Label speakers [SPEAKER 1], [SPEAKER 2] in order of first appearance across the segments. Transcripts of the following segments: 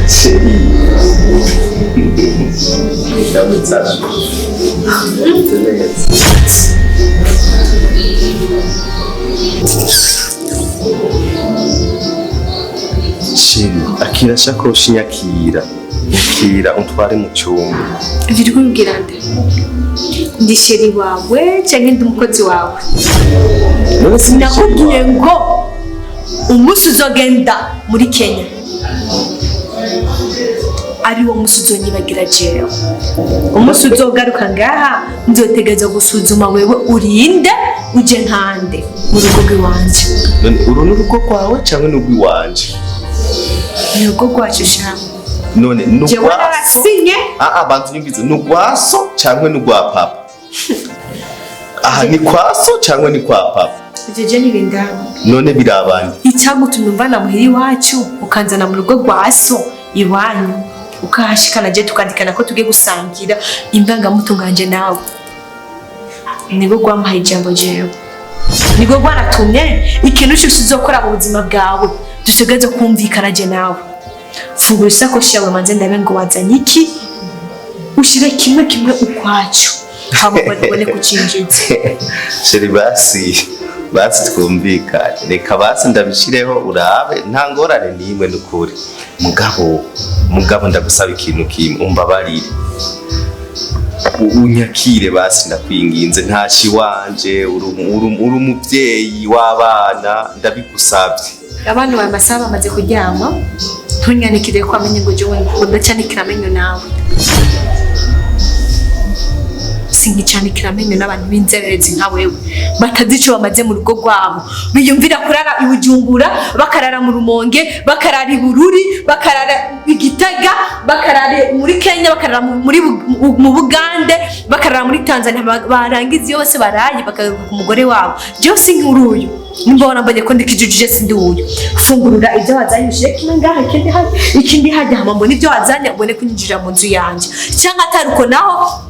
[SPEAKER 1] Chérie. Ndamutsa. Meze neza. Chérie, akira shakoshi, nyakira. Nyakira untware mu cyumba.
[SPEAKER 2] Ivyo uri kumbwira nde? Ndi chéri wawe canke ndi umukozi wawe?
[SPEAKER 1] None si
[SPEAKER 2] Nakubwiye ngo umunsi uzogenda muri Kenya ari wo munsi uzonyibagira jewe. Umunsi uzogaruka ngaha, nzotegereza gusuzuma wewe urinde, uje nkande mu rugo rw'iwanje.
[SPEAKER 1] None uru ni urugo rwawe cyangwa ni urw'iwanje?
[SPEAKER 2] Ni urugo rwacu sha.
[SPEAKER 1] None ni
[SPEAKER 2] Jewe
[SPEAKER 1] urwa so?
[SPEAKER 2] narasinye.
[SPEAKER 1] Ah ah, banza unyumvize, ni urwa so cyangwa ni urwa papa? Aha ni kwa so cyangwa ni kwa papa?
[SPEAKER 2] Ivyo je ntibindaba.
[SPEAKER 1] None birabanye?
[SPEAKER 2] Icyagutumye umvana muhira iwacu ukanzana mu rugo rwa so iwanyu, ukahashikana je tukandikana ko tugiye gusangira imbangamutunganje nawe, nibwo rwamuhaye ijambo jewe, nibwo rwanatumye ikintu cyose uzokora mu buzima bwawe dutegereze kumvikana je nawe. Fungura isakoshi yawe manze ndabe ngo wazanye iki, ushire kimwe kimwe ukwacu, hama ubone kucinjiza.
[SPEAKER 1] Chérie, basi basi twumvikane, reka basi ndabishireho urabe, nta ngorane n'imwe n'ukuri. Mugabo ndagusaba ikintu kimwe, umbabarire, unyakire basi, ndakwinginze, ntashi wanje, uri umuvyeyi w'abana, ndabigusabye.
[SPEAKER 2] Abana bawe amasaha bamaze kuryama, ntunyanikire ko amenye ngo jewe ngo ndacanikira amenyo nawe. Sinkicanikira amenyo n'abantu b'inzererezi nka wewe, batazi ico bamaze mu rugo rwabo, biyumvira kurara i Bujumbura, bakarara mu Rumonge, bakarara i Bururi, bakarara i Gitega, bakarara muri Kenya, bakarara mu Bugande, bakarara muri Tanzania, barangiza iyo bose baraye bakagaruka ku mugore wabo. Jewe sinkuruyu nimba warambonye ko ndikijujuje, sindi uyu. Fungurura ibyo wazanye, ushire kimwe ngaha, ikindi hajya, ikindi hajya, hama mbone ibyo wazanye, ubone kunyinjira mu nzu yanje. Cyangwa atari uko naho,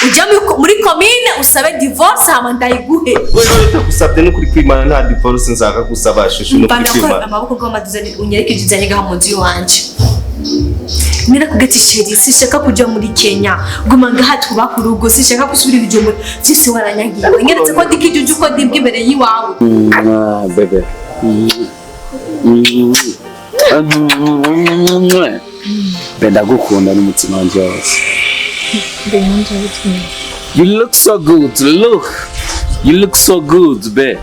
[SPEAKER 2] ujya muri komine usabe divorce, hama ndayiguhe.
[SPEAKER 1] Wewe, ndagusabye n'ukuri kwimana, nta divorce nzaka gusaba, chouchou, n'ukuri
[SPEAKER 2] Mbanda ko
[SPEAKER 1] kwimana.
[SPEAKER 2] Amaboko gamaduze, unyereke ibyo uzanye ngaha mu nzu iwanje. Narakubwiye ati: "Chéri, sinshaka kuja muri Kenya, guma ngaha twubake urugo, sinshaka gusubira i Bujumbura." Vyose waranyagiwe, nyeretse ko ndikijuju, ko ndibwa imbere y'iwawe.
[SPEAKER 3] Ah, bébé. Be, ndagukunda n'umutima wanje wose. You look so good. Look. You look so good, be.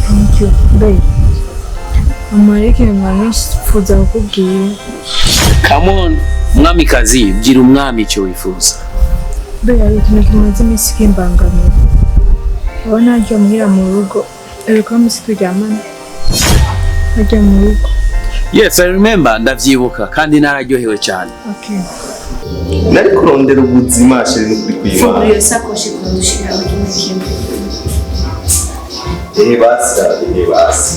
[SPEAKER 4] Thank you, babe. Mama, ariko ibintu nifuza kukubwira.
[SPEAKER 3] Come on. Mwamikazi, bwira umwami icyo wifuza.
[SPEAKER 4] Babe, hari ikintu kimaze iminsi kimbangamira. Urabona harya muhira mu rugo, ariko minsi turyamana harya mu rugo.
[SPEAKER 3] Yes, I remember, ndavyibuka kandi nararyohewe cyane.
[SPEAKER 4] Okay.
[SPEAKER 1] Nari kurondera ubuzima, chérie, n'ukuri
[SPEAKER 2] Fungura
[SPEAKER 1] kwimana.
[SPEAKER 2] iyo sakoshi kundushira kimwe kimwe.
[SPEAKER 1] Ehe basi, ehe basi,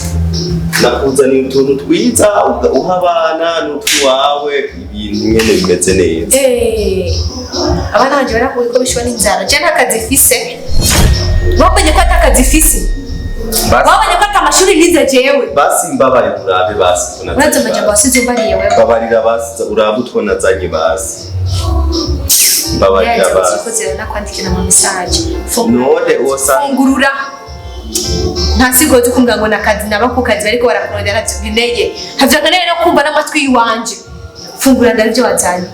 [SPEAKER 1] nakuzaniye utuntu twiza uha abana n'utwawe, ibintu nyene bimeze neza.
[SPEAKER 2] Eh, abana banje barakuye ko bishwa n'inzara. Je nta kazi mfise, wabonye ko ata kazi mfise?
[SPEAKER 1] Basi.
[SPEAKER 2] Wabonye ko ata amashuri nize jewe?
[SPEAKER 1] Basi mbabaye, urabe basi utwo nazanye.
[SPEAKER 2] Urazi amajambo wasize umbariye wewe?
[SPEAKER 1] Mbabarira basi, urabe utwo nazanye, basi mbabarira.
[SPEAKER 2] Yaje
[SPEAKER 1] Basi.
[SPEAKER 2] ziko ziranakwandikira ama message.
[SPEAKER 1] None wosanga
[SPEAKER 2] Fungurura, nta sigo zo kumbwira ngo nakazi naba ku kazi bariko barakurondera, ntavyo nkeneye, ntavyo nkeneye no kumva n'amatwi yiwanje. Fungura ndari ibyo wazanye.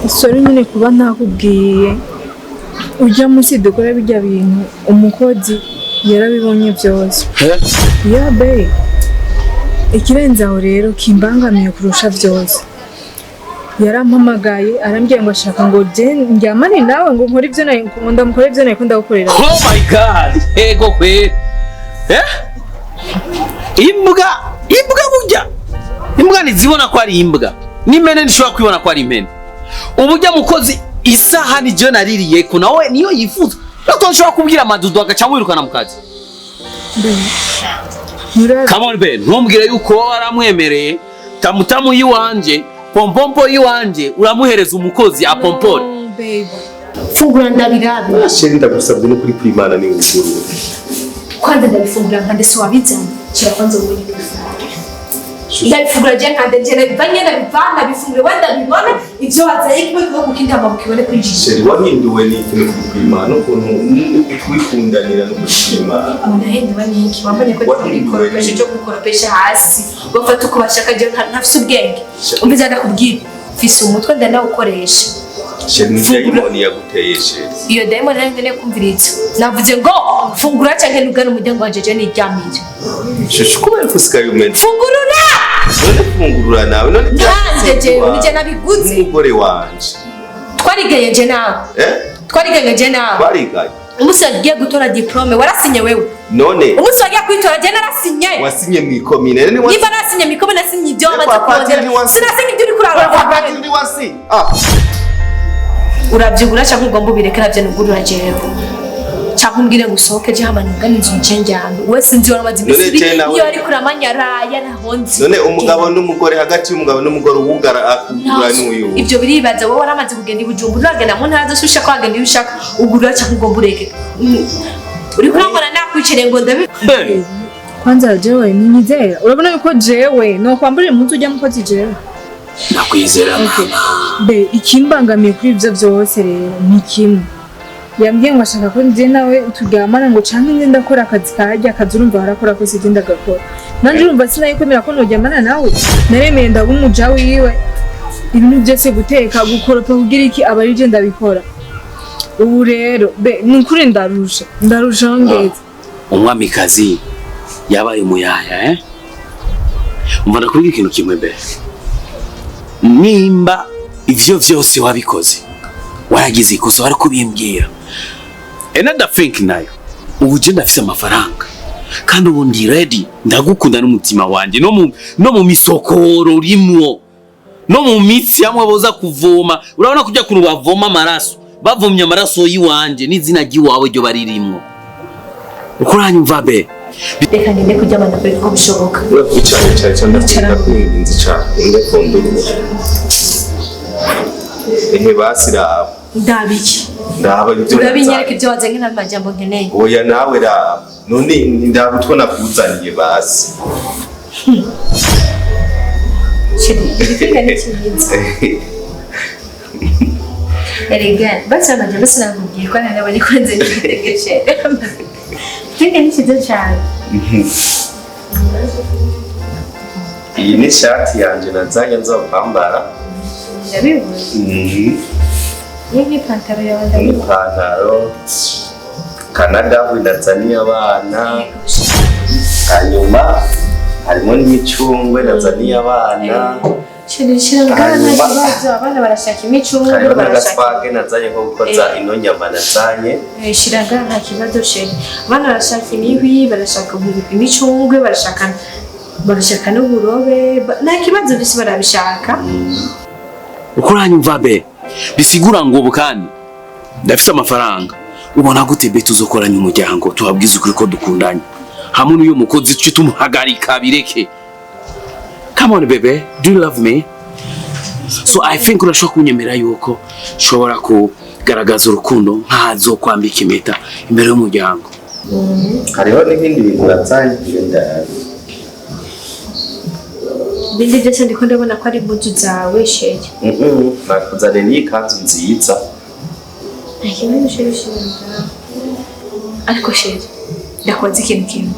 [SPEAKER 4] Sorry nyine kuba ntakubwiye. Ujya munsi dukora bijya bintu, umukozi yarabibonye byose. Ya babe, ikirenze aho rero kimbangamiye kurusha byose, yarampamagaye arambwira ngo ashaka ngo je ndyamane nawe, ngo nkore ibyo nari ngo ndamukore ibyo nari ndagukorera.
[SPEAKER 3] Oh my God! Ego kweri. Eh? Imbwa, imbwa burya. Imbwa ntizibona ko ari imbwa. N'impene ntishobora kwibona ko ari impene. Uburyo mukozi isahani je naririye ko nawe niyo yifuza. Natwe nshobora kubwira Madudu agaca wirukana mu kazi.
[SPEAKER 4] Murazi.
[SPEAKER 3] Come on, Ben, ntumbwire yuko wowe waramwemereye tamutamu yiwanje. Pompompo iwanje uramuhereza umukozi apompore.
[SPEAKER 4] No, baby.
[SPEAKER 2] Fungura ndabirabe.
[SPEAKER 1] Chéri, ndagusabye n'ukuri kw'Imana, ni ugurure.
[SPEAKER 2] Kwanza ndabifungura nkande? Si wabizanye? Shira kwanza ubumenyi kubifungura. Ndabifungura je nkande? Je nabivanye, ndabivana, ndabifungura wenda ndabibona ivyo wazanye kimwe kimwe, kuko intama mukibone kwinjisha.
[SPEAKER 1] Chéri, wahinduwe n'ikintu kuri kw'Imana, ukuntu kwikundanira no gushima.
[SPEAKER 2] Nahinduwe n'iki? Wambonye ko
[SPEAKER 1] Wahinduwe
[SPEAKER 2] ndikoropesha
[SPEAKER 1] n'iki?
[SPEAKER 2] cyo gukoropesha hasi bafata uko bashaka. Je ntafise ubwenge? Umviza, ndakubwira, mfise umutwe, ndanawukoresha.
[SPEAKER 1] Chéri, ni dayimoni yaguteye, chéri.
[SPEAKER 2] Iyo dayimoni nari nkeneye kumviriza. Navuze ngo fungura canke nugane umuryango wanje, je niryamire.
[SPEAKER 1] Chouchou, kubera ko usigaye umeze
[SPEAKER 2] Fungurura.
[SPEAKER 1] None fungurura nawe none.
[SPEAKER 2] Nkanjye jewe nije nabiguze?
[SPEAKER 1] N'umugore wanje.
[SPEAKER 2] Twariganye je nawe.
[SPEAKER 1] Eh.
[SPEAKER 2] Twariganye je nawe.
[SPEAKER 1] Twariganye.
[SPEAKER 2] Umunsi wagiye gutora diplôme warasinye wewe?
[SPEAKER 1] None
[SPEAKER 2] Umunsi wagiye kwitora je narasinye.
[SPEAKER 1] Wasinye mw'ikomine none
[SPEAKER 2] Niba nasinye mikome, nasinye ibyo wamaze
[SPEAKER 1] Kwa patiri
[SPEAKER 2] kurondera.
[SPEAKER 1] wasinye.
[SPEAKER 2] Sinasinye ibyo uriko
[SPEAKER 1] Kwa
[SPEAKER 2] urarondera.
[SPEAKER 1] patiri wasinye, ah.
[SPEAKER 2] Urabyugura cyangwa ugomba ubireke nabyo nugurura jewe, cyangwa umbwire ngo usohoke je hama nugane inzu nje njyame. We sinzi waramaze
[SPEAKER 1] None
[SPEAKER 2] iminsi
[SPEAKER 1] je nawe-
[SPEAKER 2] iyo ariko uramanyaraya ntaho nzi.
[SPEAKER 1] None umugabo n'umugore, hagati y'umugabo n'umugore, uwugara akugura n'uyu?
[SPEAKER 2] Ibyo biribaza. Wowe waramaze kugenda i Bujumbura, uragenda mu ntara zose ushaka, wagenda iyo ushaka. Ugurura cyangwa ugomba ureke. Uriko urambona nakwicareye ngo ndabi
[SPEAKER 3] Hey.
[SPEAKER 4] Kwanza jewe ntinyizera. Urabona yuko jewe nokwambura impuzu ujya mukozi jewe?
[SPEAKER 3] Ndakwizera,
[SPEAKER 4] Okay.
[SPEAKER 3] mama.
[SPEAKER 4] Be ikimbangamiye kuri ivyo vyose rero ni kimwe. Yambwiye ngo ashaka ko nje nawe turyamana, ngo canke nze ndakora akazi karya akazi. Urumva harakora kose, je ndagakora nanje. Urumva sinayikwemera ko noryamana nawe. Naremeye ndaba umuja wiwe, ibintu byose, guteka, gukoropa, kugira iki, aba ari je ndabikora. Ubu rero be ni ukuri ndarusha, ndarusha aho ngeze.
[SPEAKER 3] Umwamikazi yabaye umuyaya, eh? Umva, ndakubwira ikintu kimwe mbere: nimba ivyo vyose wabikoze, waragize ikosa, wari kubimbwira. Another thing nayo, ubu je ndafise amafaranga kandi ubu ndi ready. Ndagukunda n'umutima wanje, no mu misokoro urimwo, no mu mitsi hamwe boza kuvoma. Urabona kujya kuntu bavoma amaraso, bavomye amaraso y'iwanje n'izina ry'iwawe ryo baririmwo. Uko uranyumva be?
[SPEAKER 2] Reka ngende kuryamana mbere ko bishoboka.
[SPEAKER 1] Icara, icara, icara, ndakwinginze, icara ndakundura. Ehe, basi raba.
[SPEAKER 2] Ndabiki?
[SPEAKER 1] Ndaba ibyo
[SPEAKER 2] Urabinyereka
[SPEAKER 1] nazanye.
[SPEAKER 2] ibyo wazanye n'amajambo nkeneye.
[SPEAKER 1] Oya, nawe raba none, ndaba utwo nakuzaniye basi.
[SPEAKER 2] Chéri, igitega ni cyiza. Erega basi amajambo sinakubwiye ko nari kwanze n'igitege. Chéri, igitega ni cyiza cyane.
[SPEAKER 1] Iyi ni ishati yanje nazanye nzokwambara.
[SPEAKER 2] Ndabibona. Iyi ni ipantaro yawe, ndabibona.
[SPEAKER 1] N'ipantaro Canada nazaniye abana. Hanyuma harimo n'imicungwe nazaniye abana.
[SPEAKER 2] Chéri, shira ngaha, nta
[SPEAKER 1] Hanyuma-
[SPEAKER 2] kibazo. Abana barashaka imicungwe,
[SPEAKER 1] Hariho
[SPEAKER 2] barashaka
[SPEAKER 1] n'agaswage nazanye ko gukoza ino nyama nazanye.
[SPEAKER 2] Shira ngaha, nta kibazo chéri. Abana barashaka imihwi, barashaka imicungwe, barashaka n'uburobe, nta kibazo, byose barabishaka.
[SPEAKER 3] Uko uranyumva be? Bisigura ngo ubu kandi ndafise amafaranga. Ubona gute be tuzokoranya umuryango, tubabwize ukuri ko dukundanye, hamwe n'uyu mukozi tuce tumuhagarika bireke? Come on bebe, do you love me? So I think urashobora kunyemera yuko nshobora kugaragaza urukundo nkazo kwambika impeta imbere y'umuryango.
[SPEAKER 1] Hariho n'ibindi bintu nazanye, ndabi.
[SPEAKER 2] Ibindi byose ndiko ndabona ko ari impuzu zawe, chéri.
[SPEAKER 1] Nakuzaniye n'iyi kanzu nziza.
[SPEAKER 2] Nta kibazo chéri, shira ngaha. Ariko chéri, ndakubaza ikintu kimwe: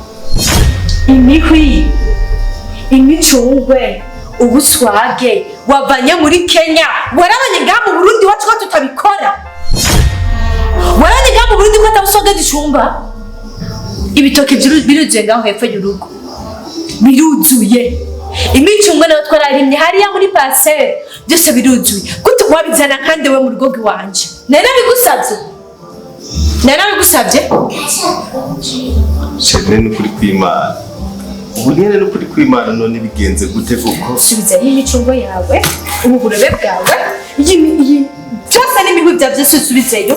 [SPEAKER 2] imihwi, imicungwe, ubuswage wavanye muri Kenya, warabonye ngaha mu Burundi iwacu ko tutabikora? Warabonye ngaha mu Burundi ko atabuswage ducumba? Ibitoki biruzuye ngaho hepfo y'urugo, biruzuye. Imicungwe nayo twararimye hariya muri parcelle, byose biruzuye. Gute wabizana nkande we mu rugo rw'iwanje? Nari nabigusabye? Nari nabigusabye?
[SPEAKER 1] Chéri, n'ukuri kw'Imana, ubu nyene n'ukuri kw'Imana. None bigenze gute kuko?
[SPEAKER 2] Subizayo imicungwe yawe, ubu burobe bwawe, iyi byose n'imihwi byawe byose usubizeyo,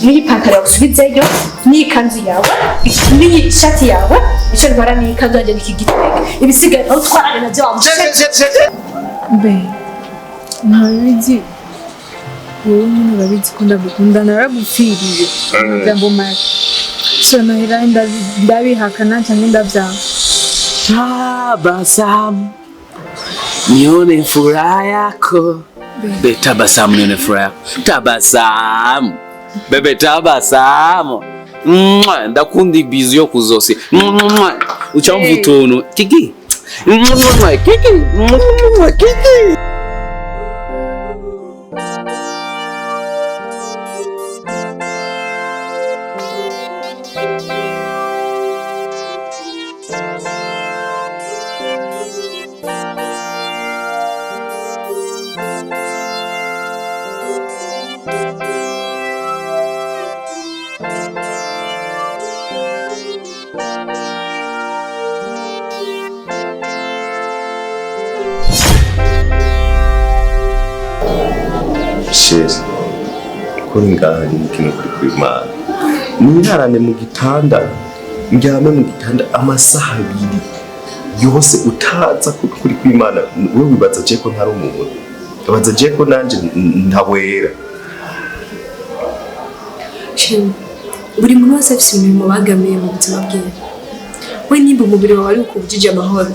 [SPEAKER 2] n'iyi pantaro yawe usubizeyo, n'iyi kanzu yawe, n'iyi shati yawe. Icyo ntwara n'iyi kanzu yanjye n'iki gitenge. Ibisigaye aho utwarane nabyo wamushe.
[SPEAKER 4] Be Ntabizi, wowe nyine urabizi ko ndagukunda, naragupfiriye amajambo make, so nohera ndabihakana cyangwa ndabyanga.
[SPEAKER 3] Tabasamu nione furaha yako. Be tabasamu nione furaha yako. Tabasamu. Bebe tabasamu. Mwah, ndakunda ibizu yo kuzosi. Mwah, ucamva utuntu. Kiki. Mwah, kiki. Mwah, kiki.
[SPEAKER 1] Chéri, kuri ngaha ni ikintu kuri kw'Imana, nirarane mu gitanda, ndyame mu gitanda amasaha abiri yose utaza kuri kw'Imana. Wewe wibaza je ko ntari umuntu? Wibaza je ko nanje ntawera?
[SPEAKER 2] Shema, buri muntu wese afise ibintu bimubangamiye mu buzima bwiwe. We nimba umubiri wawe ari ukubujije amahoro,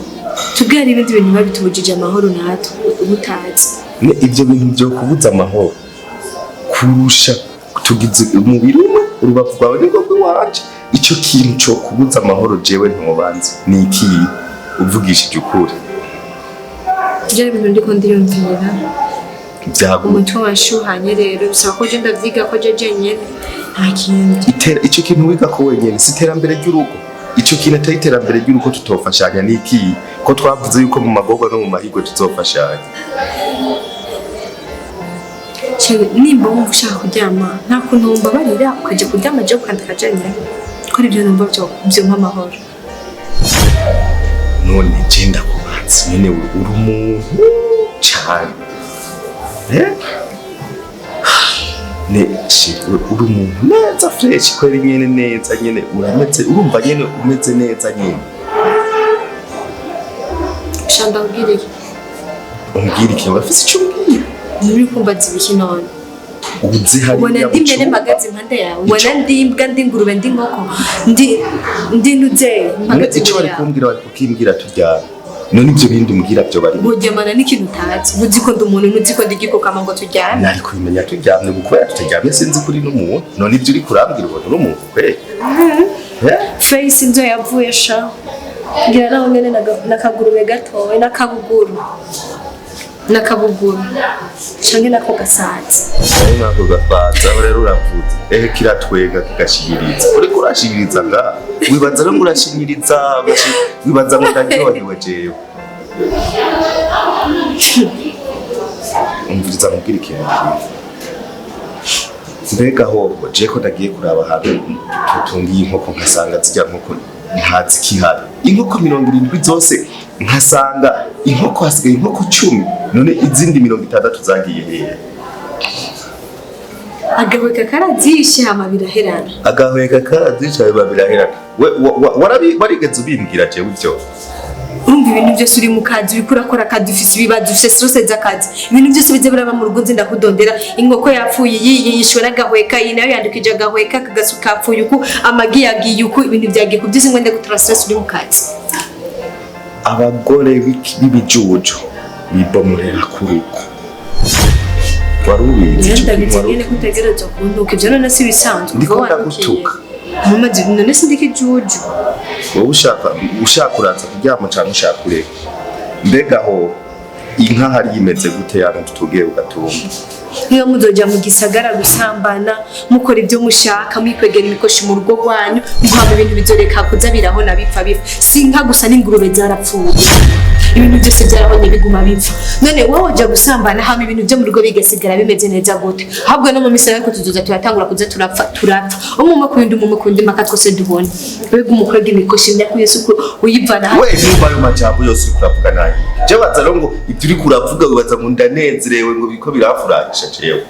[SPEAKER 2] tubwire hari ibindi bintu biba bitubujije amahoro natwe uba utazi.
[SPEAKER 1] Ne ivyo bintu vyo kubuza amahoro kurusha tugize umubiri umwe, urubavu rwawe nirwo rw'iwanje. Ico kintu co kubuza amahoro jewe ntobanze ni iki? Uvugishije ukuri.
[SPEAKER 2] Jewe ibintu ndiko ndiyumvira
[SPEAKER 1] Vyagu
[SPEAKER 2] umutwe washuhanye, rero bisaba ko je ndavyiga ko je jenyene nta kindi.
[SPEAKER 1] Itera ico kintu wiga ko wenyene si iterambere ry'urugo. Ico kintu atari iterambere ry'urugo tutofashanya ni iki? Ko twavuze yuko mu magorwa no mu mahirwe tuzofashanya.
[SPEAKER 2] Chéri, nimba wumva ushaka kuryama, nta kuntu wumbabarira ukaja kuryama jewe ukandika jenyene, ko arivyo numva vyompa amahoro.
[SPEAKER 1] None je ndakubatse nyene, uri umuntu cane. Eh? Ne chéri, uri umuntu neza fresh kweri nyene, neza nyene urameze, urumva nyene umeze neza nyene.
[SPEAKER 2] Sha ndakubwira iki?
[SPEAKER 1] Umbwira ikintu, urafise ico umbwira?
[SPEAKER 2] Nturi kumbaza ibiki none?
[SPEAKER 1] Uzi hariya
[SPEAKER 2] Ubona
[SPEAKER 1] mu
[SPEAKER 2] ndi impene
[SPEAKER 1] cumba.
[SPEAKER 2] mpagaze impande yawe, ubona ndi imbwa, ndi ingurube, ndi inkoko, ndi ntuzeyi
[SPEAKER 1] None
[SPEAKER 2] mpagaze
[SPEAKER 1] ico
[SPEAKER 2] imbere
[SPEAKER 1] bari
[SPEAKER 2] yawe.
[SPEAKER 1] kumbwira bari kukimbwira turyana. None ivyo bindi umbwira vyo bari
[SPEAKER 2] Muryamana n'ikintu utazi, uzi ko ndi umuntu, ntuzi ko ndi igikokama ngo turyame.
[SPEAKER 1] Nari kubimenya turyamye, ubu kubera tutaryamye sinzi ko uri n'umuntu. None ivyo uri kurambwira ubona uri umuntu kweri? Eh?
[SPEAKER 2] Face inzo yavuye sha, ngira naho nyene nakagurube gatowe n'akabuguru n'akabuguru canke nako gasazi.
[SPEAKER 1] Nawe nako gafaza rero uravuze ehe, kiratwega kigashingiriza, uriko urashingiriza nga wibaza rero ngo urashingiriza, wibaza ngo ndaryohewe jewe. Umviriza nkubwire ikintu kimwe. Mbega hoho je ko ndagiye kuraba ahantu tutungiye inkoko nkasanga zirya nkoko ntazikihari, inkoko 70 zose nkasanga inkoko hasigaye inkoko 10, none izindi 60 zagiye hehe?
[SPEAKER 2] Agahweka karazishe hama biraherana.
[SPEAKER 1] Agahweka karazishe hama biraherana. Warigeze ubimbwira jewe ivyo?
[SPEAKER 2] Urumva ibintu byose uri mu kazi, uriko urakora akazi, ufise ibibazo, ufise stress z'akazi, ibintu byose bize biraba mu rugo, nzi ndakudondera inkoko yapfuye iyi yishwe n'agahweka, iyi nayo yandukije agahweka, akagasu kapfuye uku, amagi yagiye uku, ibintu byagiye ku byose, ngo ndagutora stress uri mu kazi.
[SPEAKER 1] Abagore b'ibijuju bibomorera ku rugo, wari ubizi ico kintu?
[SPEAKER 2] Ndabizi
[SPEAKER 1] Wari
[SPEAKER 2] nyene ko utegerezwa kuntuka, ivyo none si bisanzwe.
[SPEAKER 1] Ndiko
[SPEAKER 2] Kuva wantukiye.
[SPEAKER 1] ndagutuka.
[SPEAKER 2] Mumaze none sindiko ijuju.
[SPEAKER 1] Wowe ushaka uraza kuryama canke ushaka ureka? Mbega aho inka hari imeze gute yana tutugiye ugatumba?
[SPEAKER 2] Niba muzoja mu gisagara gusambana, mukora ibyo mushaka, mwikwegera imikoshi mu rugo rwanyu, muhama ibintu bizoreka kuza birahona bipfa bipfa. Si inka gusa, n'ingurube zarapfuye, ibintu byose byarahonye biguma bipfa. None wowe woja gusambana hama ibintu byo mu rugo bigasigara bimeze neza gute? Ahubwo no mu misaya ariko tuzoza turatangura kuza turapfa turapfa, umwe umwe kundi, umwe kundi, mpaka twose dubona wega umukwega imikoshi imyaka yose uko uyivana hano.
[SPEAKER 1] We numva ayo majambo yose uriko uravuga nayo je baza rero ngo ibyo uriko uravuga wibaza ngo ndanezerewe, ngo biriko biramfurahisha jewe?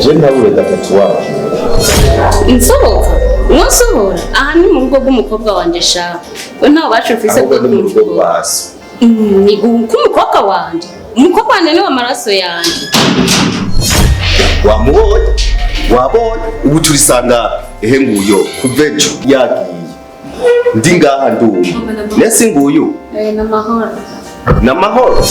[SPEAKER 1] Je ntabure gatatu wacu.
[SPEAKER 5] Nsohoka nsohora aha ni mu rugo rw'umukobwa wanje sha, we ntawe bacu mfise.
[SPEAKER 1] Ahubwo ni mu rugo rwa so.
[SPEAKER 5] Ni k'umukobwa wanje, umukobwa wanje niwe amaraso yanje.
[SPEAKER 1] Wamubonye, wabonye ubu turisanga ehe nguyo kuva ejo yagiye, ndi ngaha nduma nese nguyu.
[SPEAKER 5] N'amahoro.
[SPEAKER 1] N'amahoro.